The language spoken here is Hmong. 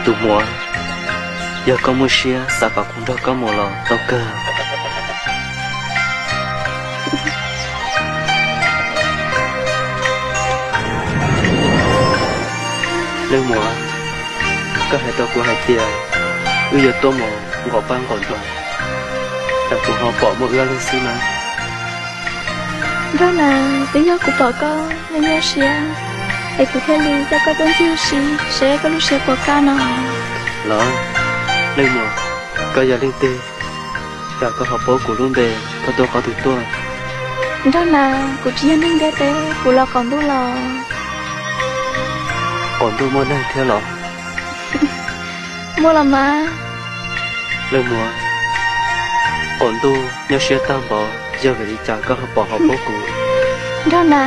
Tus muam, yog koj muaj siab xav kom kuv nrog koj mus los tau kawg. Leej muam, koj hais rau kuv hais tias wb yuav tuaj mus nqaum paj nqaum ntuag, cas kuv ho pom muaj wb ob leeg xwb na. Nrog na, twb yog kuv pom koj nyuaj nyuaj siab, es kuv thiaj li coj koj tuaj ncig ua si, seb koj lub siab puas kaj no. Los, leej muam, koj yog leej twg, cas koj ho paub kuv lub npe, koj tuaj qhov twg tuaj? Nrog na, kuv tsis yog neeg ntiaj teb, kuv los qaum ntuj los. Qaum ntuj muaj neeg thiab los? Muaj los mas. Leej muam, qaum ntuj nyuaj siab tag npaum, yog vim li cas koj ho pom ho paub kuv? Nrog na,